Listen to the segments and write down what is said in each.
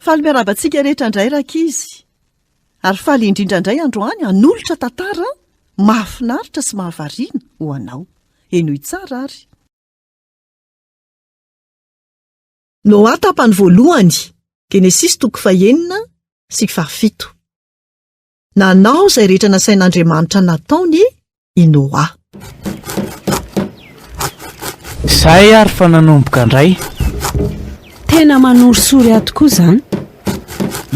Faly miarahaba antsika rehetra indray rankizy. Ary faly indrindra indray androany hanolotra tantara mahafinaritra sy mahavariana ho anao. Henoy tsara ary. Noa tapany voalohany, Genesisy toko fahenina sy fahafito. Nanao izay rehetra nasain'Andriamanitra nataony i Noa. Izay ary fa nanomboka indray. Tena manorisory ahy tokoa izany.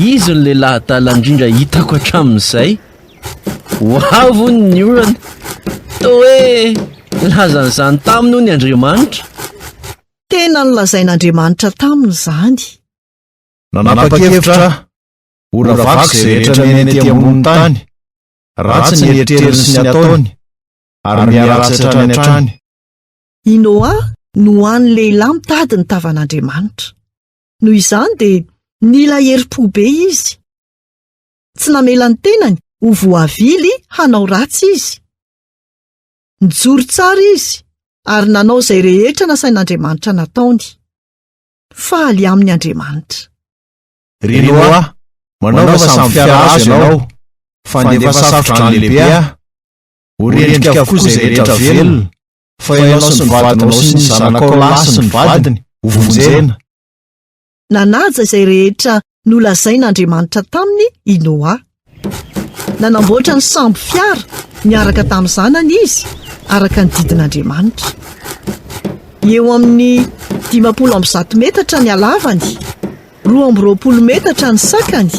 Izy no lehilahy adala indrindra hitako hatramin'izay. Ho avy hono ny orana. Toa hoe nilaza an'izany taminy hono Andriamanitra. Tena nolazain'Andriamanitra taminy izany. Nanapa-kevitra aho, horavako izay rehetra miaina ety ambonin'ny tany. Ratsy ny eritreriny sy ny ataony, ary miharatsy hatrany hatrany. I Noa no hany lehilahy mitady ny tavan'Andriamanitra. Noho izany dia nila herim-po be izy. Tsy namela ny tenany ho voavily hanao ratsy izy. Nijoro tsara izy ary nanao izay rehetra nasain'Andriamanitra nataony. Faly aminy Andriamanitra. Ry Noa, manaova sambo fiara hazo ianao, fa handefa safo-drano lehibe aho. Ho rendrika avokoa izay rehetra velona, fa ianao sy ny vadinao sy ny zanakao lahy sy ny vadiny hovonjena. Nanaja izay rehetra nolazain'Andriamanitra taminy i Noa. Nanamboatra ny sambo fiara niaraka tamin'ny zanany izy, araka ny didin'Andriamanitra. Eo amin'ny 150 metatra ny halavany, 22 metatra ny sakany,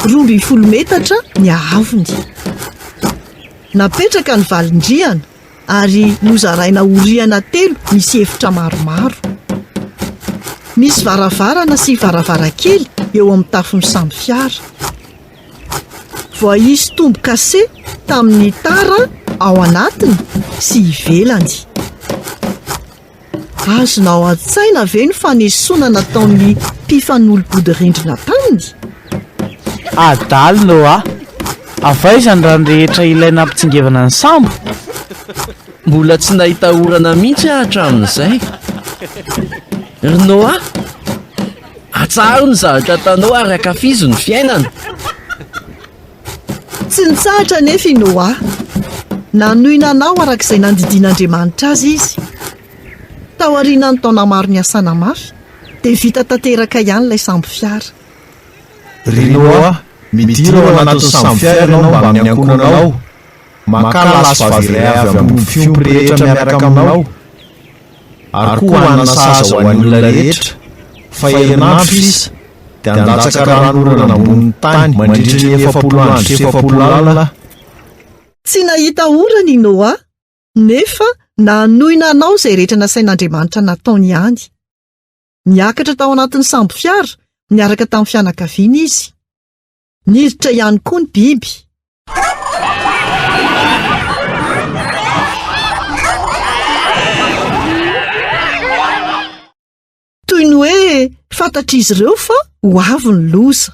12 metatra ny haavony. Napetraka ny valindrihana ary nozaraina ho rihana telo misy efitra maromaro. Misy varavarana sy varavarankely eo amin'ny tafon'ny sambo fiara. Voaisy tombo-kase tamin'ny tara ao anatiny sy ivelany. Azonao an-tsaina ve ny fanesoana nataon'ny mpifanolo-bodirindrina taminy? Adalo Noa! Avy aiza ny rano rehetra ilaina hampitsingevana ny sambo? Mbola tsy nahita orana mihitsy aho hatramin'izay. Ry Noa! Atsaharo ny zavatra ataonao ary ankafizo ny fiainana. Tsy nitsahatra anefa i Noa. Nanohy nanao araka izay nandidian'Andriamanitra azy izy. Taorian'ny taona maro niasana mafy, dia vita tanteraka ihany ilay sambo fiara. Ry Noa, midira ao anatin'ny sambo fiara ianao mbamin'ny ankohonanao. Makà lahy sy vavy iray avy amin'ny omby fiompy rehetra miaraka aminao. Ary koa hanana sahaza ho an'ny olona rehetra, fa herinandro sisa dia handatsaka ranonorana ambonin'ny tany mandritry ny 40 andro sy 40 alina aho. Tsy nahita orana i Noa, nefa nanohy nanao izay rehetra nasain'Andriamanitra nataony ihany. Niakatra tao anatin'ny sambo fiara niaraka tamin'ny fianakaviany izy. Niditra ihany koa ny biby. Toy ny hoe fantatr'izy ireo fa ho avy ny loza.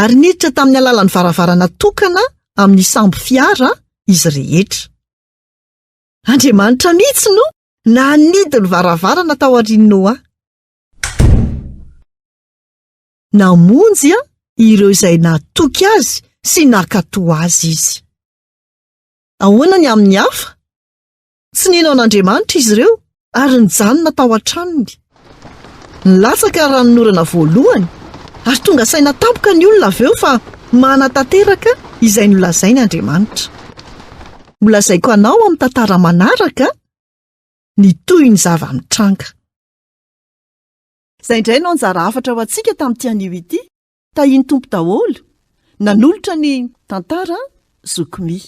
Ary niditra tamin'ny alalan'ny varavarana tokana amin'ny sambo fiara izy rehetra. Andriamanitra mihitsy no nanidy ny varavarana tao aorian'i Noa. Namonjy ireo izay natoky azy sy nankatò azy izy. Ahoana ny amin'ny hafa? Tsy nino an'Andriamanitra izy ireo ary nijanona tao an-tranony. Nilatsaka ranonorana voalohany ary tonga saina tampoka ny olona avy eo fa manatanteraka izay nolazainy Andriamanitra. Holazaiko anao amin'ny tantara manaraka ny tohin'ny zava-mitranga. Izay indray no anjara hafatra ho antsika tamin'ity anio ity. Tahian'ny Tompo daholo. Nanolotra ny tantara Zoky Mi.